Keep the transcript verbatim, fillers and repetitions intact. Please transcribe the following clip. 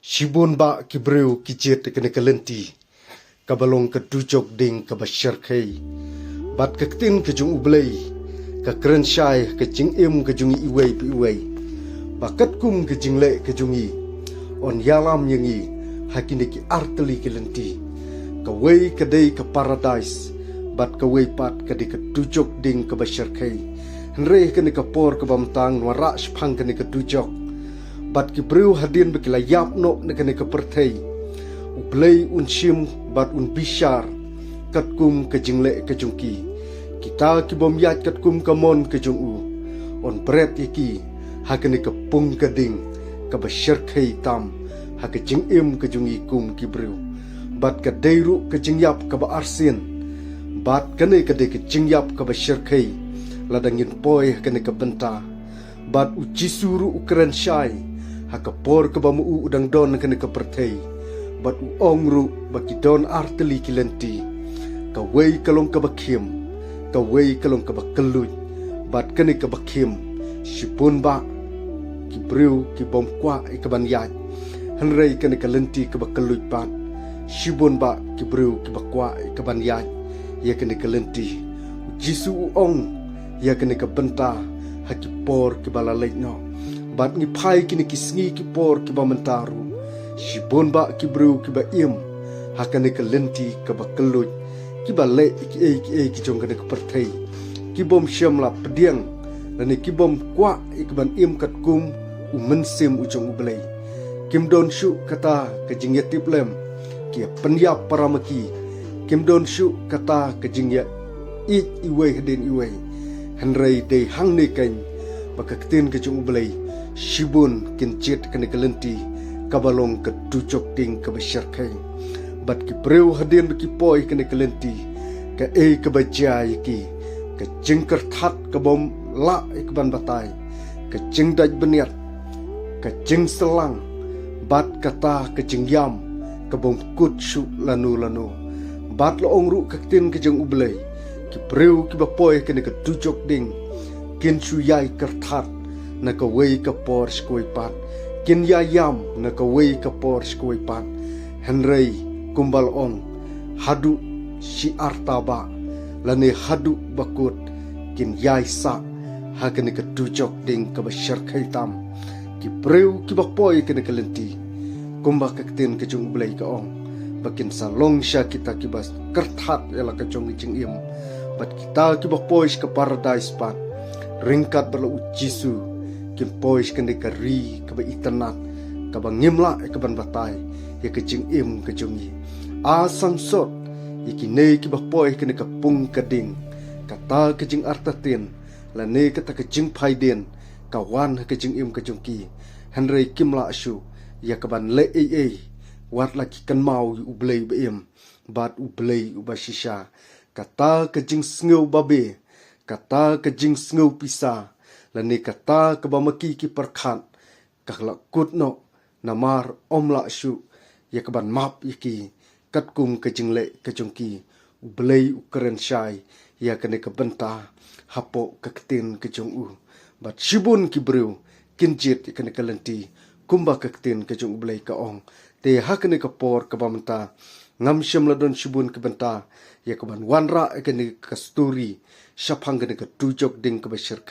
Shibun bah ki briew ki jied ïa kane ka lynti kaba long ka dujok ding kaba shyrkhei. Bad ka ktien ka jong U Blei ka kren shai ha ka jingim ka jong ngi iwei pa iwei, ba katkum ka jingleh ka jong ngi, yn ïalam ïa ngi ha kine ki artylli ki lynti. Kawei ka dei ka paradais, bad kawei pat ka dei ka dujok ding kaba shyrkhei. Hynrei ha kane ka por kaba mynta ngi wanrah shaphang kane ka dujok. Bad ki briew hadien ba ki la ïap noh na kane ka pyrthei, U Blei un shim bad un bishar katkum ka jingleh ka jong ki. Kita ki bym ïaid katkum ka mon ka jong u, yn bret ïa ki ha kane ka pung ka ding kaba shyrkhei tam ha ka jingim ka jong ngi kum ki briew. Bad ka dei ruh ka jingïap kaba arsien. Bad kane ka dei ka jingïap kaba shyrkhei lada ngin poi ha kane ka bynta. Bad U Jisu ruh u kren shai ha ka por kaba ma u u dang don ha kane ka pyrthei. Bad u ong ruh ba ki don artylli ki lynti. Kawei ka long kaba khim, kawei ka long kaba kylluid. Bad kane kaba khim, shibun bah ki briew ki bym kwah ïa kaban ïaid. Hynrei kane ka lynti kaba kylluid pat, shibun bah ki briew kiba kwah ïa kaban ïaid ïa kane ka lynti. U Jisu u ong ïa kane ka bynta ha ki por kiba la leit noh. Bad ngi phai kine ki sngi ki por kiba mynta ruh, shibun bah ki briew kiba im ha kane ka lynti kaba kylluid, kiba leh kiei kiei ki jong kane ka pyrthei, ki bym shym la pdiang lane ki bym kwah ïa kaban im katkum u mynsiem u jong U Blei. Kim don shuh kata ka jingïatiplem, ki ïa pynïap para ma ki. Kim don shuh kata ka jingïa ïeit iwei hadien iwei. Hynrei dei hangne keiñ ba ka ktien ka jong U Blei, shibun kin jied kane ka lynti kaba long ka dujok ding kaba shyrkhei. Bad ki briew hadien ba ki poi kane ka lynti, kaei kaba jia ïa ki? Ka jingkyrthat ka bym lah ïa kaban batai, ka jingdait bniat, ka jingsyllang, bad kata ka jingïam ka bym kut shuh lano lano. Bad la ong ruh ka ktien ka jong U Blei, ki briew kiba poi kane ka dujok ding, kin shu ïai kyrthat na kawei ka por sha kawei pat, kin ïai ïam na kawei ka por sha kawei pat. Hynrei kumba la ong, haduh shi arta bah lane haduh ba kut kin ïai sah ha kane ka dujok ding kaba shyrkhei tam. Ki briew kiba poi kane ka lynti, kumba ka ktien ka jong U Blei ka ong, ba kin sa long sha kita kiba kyrthat ïa la ka jong ka jingim. Bad kita kiba poi sha ka paradais pat, ryngkat bad la U Jisu, kin poi sha kane ka ri kaba itynnat, kaba ngim lah ïa kaban batai ïa ka jingim ka jong ngi. A sangsot ïa kine kiba poi kane ka pung ka ding, kata ka jingartatien lane kata ka jingphaidien ka wan ha ka jingim ka jong ki. Hynrei kim lah shuh ïa kaban leh ei ei, wat la ki kynmaw ïa U Blei ba im bad U Blei uba shisha. Kata ka jingsngew babe, kata ka jingsngew pisa, lane kata kaba ma ki ki pyrkhat, ka la kut noh, namar ym lah shuh ïa kaban map ïa ki katkum ka jingleh ka jong ki. U Blei u kren shai ïa kane ka bynta hapoh ka ktien ka jong u. Bad shibun ki briew kin jied ïa kane ka lynti, kumba ka ktien ka jong U Blei ka ong. Te ha kane ka por kaba mynta, ngam shym la don shibun ki bynta ïa kaban wanrah ïa kane ka story shaphang kane ka dujok ding kaba shyrkhei.